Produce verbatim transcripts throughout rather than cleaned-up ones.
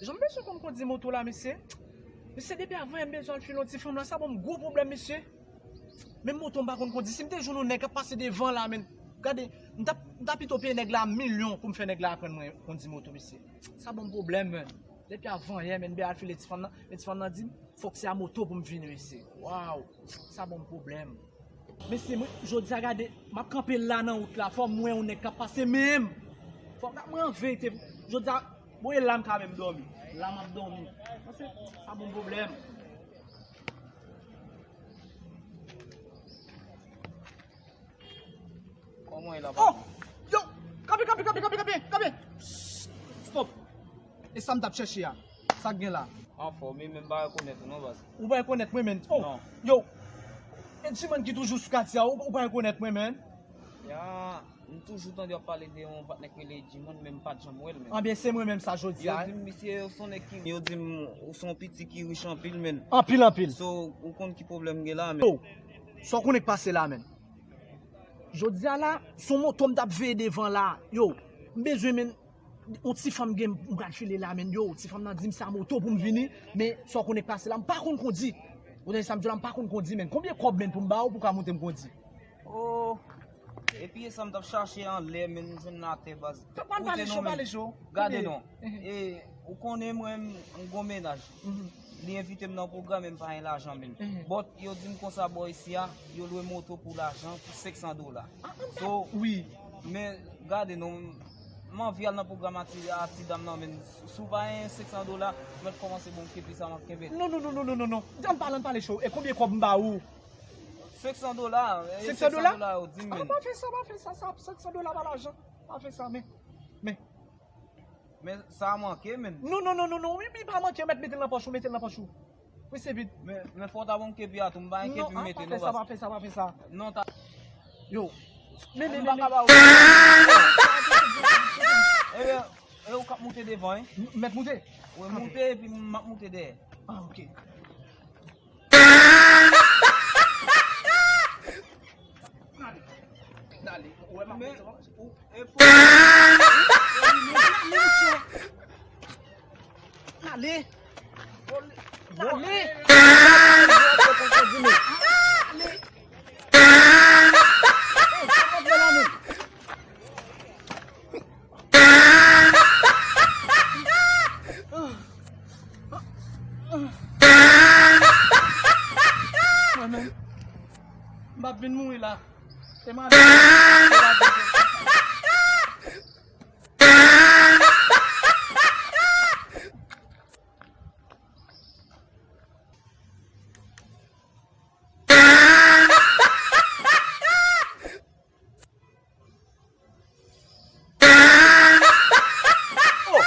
Jan m bezwen konn kondi moto la, mesye. Mesye, depi avan yè m bezwen al file yon ti fanm la, sa ban m gwo pwoblèm, mesye. Menm moto m pa konn kondi. Si m te jwenn yon nèg k ap pase devan la, menn. Gade, m t ap, m t ap pito peye nèg la milyon pou m fè nèg la aprann mwen kondi moto, mesye. Sa ban m pwoblèm, menn. Depi avan yè, menn, m bezwen al file ti fanm nan, men ti fanm nan di m, fòk se a moto pou m vini, mesye. Waw, sa ban m pwoblèm. Mesye, mwen, jodi a gade, m ap kanpe la nan wout la, fò m wè yon nèg k ap pase menm. Fò m, mwen an verite, jodi a, bon, e la m ka menm dòmi. La m ap dòmi. Mesye, sa ban m pwoblèm. Kòman e la, papa? Oh! Yo! Kanpe, kanpe, kanpe, kanpe, kanpe, kanpe! Psst! Stop! E sa m t ap chèche a. Sa k gen la? Anfòm, wi, men m pa rekonèt ou non, baz. Ou pa rekonèt mwen, menn? Oh! Non. Yo! E G-Man ki toujou sou katye a, ou, ou pa rekonèt mwen, menn? Ya, m toujou tande w ap pale de yon patnè k rele G-Man, men m pa t janm wè l, menn. Anben, se mwen menm sa jodi a. Yo di m, misye, se yon nèg ki, yo di m, ou se yon pitit ki rich anpil, menn. Anpil, anpil. So, ou konn ki pwoblèm gen la, menn. Yo! Sa w konnen k pase la, menn? Jodi a la, se yon moto m t ap veye devan la. Yo, m bezwen, menn, yon ti fanm gen, m pral file la, menn. Yo, ti fanm nan di m se a moto pou m vini, men sa w konnen k pase la, m pa konn kondi. Ou tande sa m di w la, m pa konn kondi, menn. Konbyen kòb, menn, pou m ba w pou w ka montre m kondi? Oh, epi e sa m t ap chache anlè, menn, m jwenn l atè, baz. Pale cho, pale cho. Gade non. E, ou konnen mwen, m gon mennaj. Li envite m nan pwogram, men m pa gen lajan, menn. But yo di m konsa bò isi a, yo lwe moto pou lajan, pou senk san dola. So, wi, men gade non, m anvi al nan pwogram a ti, a ti dam nan, menn. Si w pa gen senk san dola, mèt kòmanse ban m kepi sa m ap kenbe. Non, non, non, non, non, non, non. Ann pale, ann pale cho. E konbyen kòb m ba ou? Senk san dola. Senk san dola? Senk san dola yo di m, menn. Ah, pa fè sa, pa fè sa, sa, senk san dola pa lajan. Pa fè sa, men, men. Men sa manke, menn. Non, non, non, non, non, wi, wi, pa manke, mèt mete l nan pòch ou, mete l nan pòch ou. Wi, se vit. Men, men fò w ta ban m kepi a tou, m pa gen kepi m mete non, baz. Non, pa fè sa, pa fè sa. Non, ta. Yo. Men, men, men, men. M pa ka ba w. Ebyen, e ou k ap moute devan, wi. M, mèt moute? Wi, moute, epi m ap moute dèyè. Ah, ok. N ale. N ale. Ou wè m ap mete w. N ale. N ale. Mwen menm, m ap vin mouri la. E mwen menm. Oh!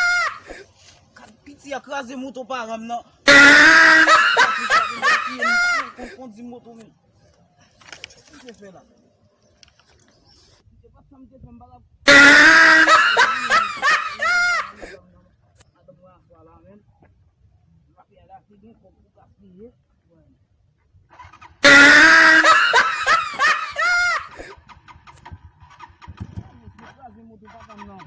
Gad piti a kraze moto paran m nan. Konn kondi moto menm. Ki te fè la? Se pa t sa m te fè, m pa t ap. Madanm mwen aswè la menm. M ap fè la, se gen kòb pou gaspiye. Kraze moto papa m nan.